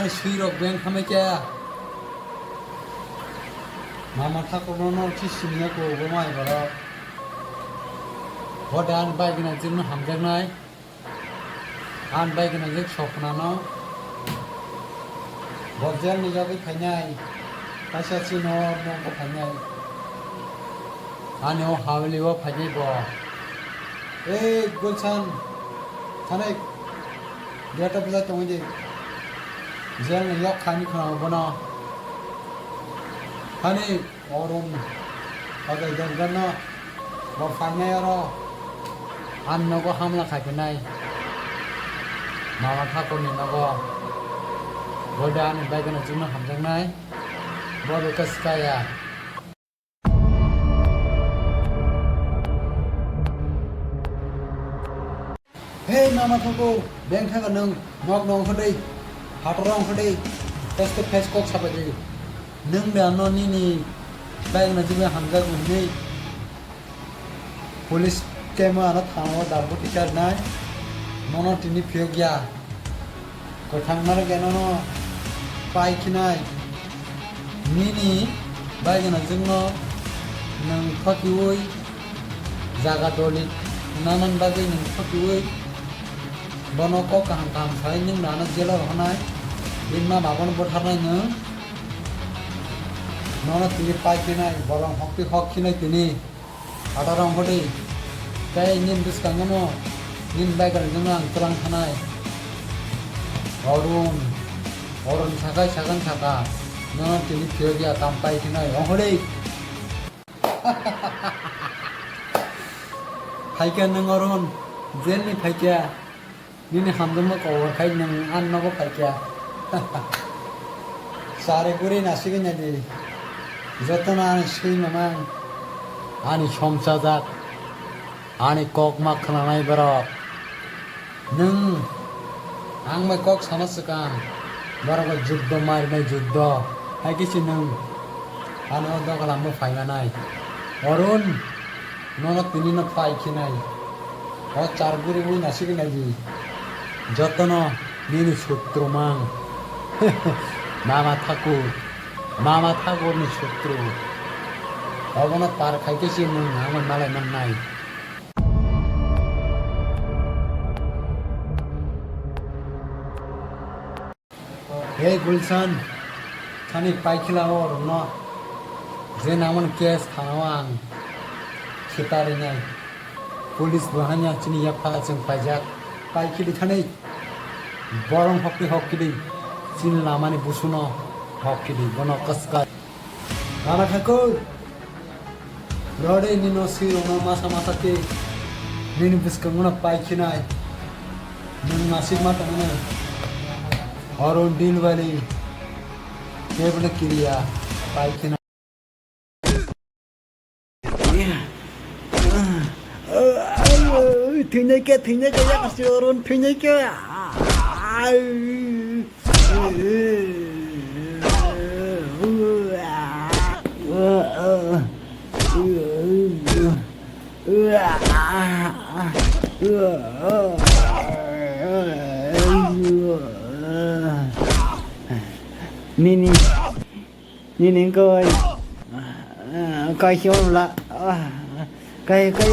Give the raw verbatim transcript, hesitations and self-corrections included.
Sui rok beng khamai khe. Mama thakur no no si sini ya ko bo mai borok. Bo dan bai gina jin no hamjak nai. An bai gina jik sokna no. Bo jel ni jagwi phainai. Kaisa si no no ko phainai. Ani o hawli o phainai bo. Ei Gulshan. Thanai. Gate of the tongdi. Jel ni yok khani khana bono. Hani Orun. Odo jenggan no. Bo phainai oro. An nogo hamla khai phinai. Mama thakur ni nogo. Bo da ani bai gana chino hamjaknai. Bo beka skaya. Hei mama thakur, beng thaga nwng, nok nong khodei, hator ong khodei, face to face kok sapai di. Nwng de ano nini bai na jibe hamjak hinwi police kemo ano thana o darbo tichar nai, mono tini phiyok ya. Kwthang narwk eno no pai khinai. Nini bai gana jwngno nwng thokiui jaga doli nanan bagwi nwng thokiui bono kok kaham kaham sai nwng nano jelo rohonai. Bini ma babono butharnai nwng. Nono tini pai khinai bolong hokti hok khinai tini. Ada rong hodi. Tei nini bwskango no nini bai gana jwngno ang twlang thanai. Orun. Orun sakai sakan saka. Nono tini phiyok ya tam pai khinai. Ong hodi. Phaikha nwng Orun. Jel ni phaikha. Nini hamjakma kobor khai nwng ang nogo phaikha. Sari guri nasigwi naidi. Jotono ani swi mamang. Ani somsajak. Ani kok ma khwnanai borok. Nwng ang bai kok sana swkang. Borok bai juddo marinai juddo. Hai khe si nwng. Ano dogalambo phaimanai. Orun. Nono tini no pai khinai. O char guri ui nasigwi naidi. Jotono nini sutru mang. Mama Thakur. Mama Thakur ni sutru. Obono tar khai khe si nwng nangma malai mannai. Hei Gulshan, thani paikhe la o rwngno. Je nangmani case thana o ang khitarwi nai. Police bo hanya chini yapha chwng paijak. Paikhe di thani borong hokti hokki di. Chini lamani busuno hokki di. Bono kwskai. Mama Thakur. Rode nino sirokno masa masa khe nini bwskango no pai khinai. Nwng masik ma tongmani. Orun Dilwali. Kebla kiriya pai khinai. Thwinai khe, thwinai khe, yakasi Orun thwinai khe. Nini, nini koi, koi hiyo la, koi, koi,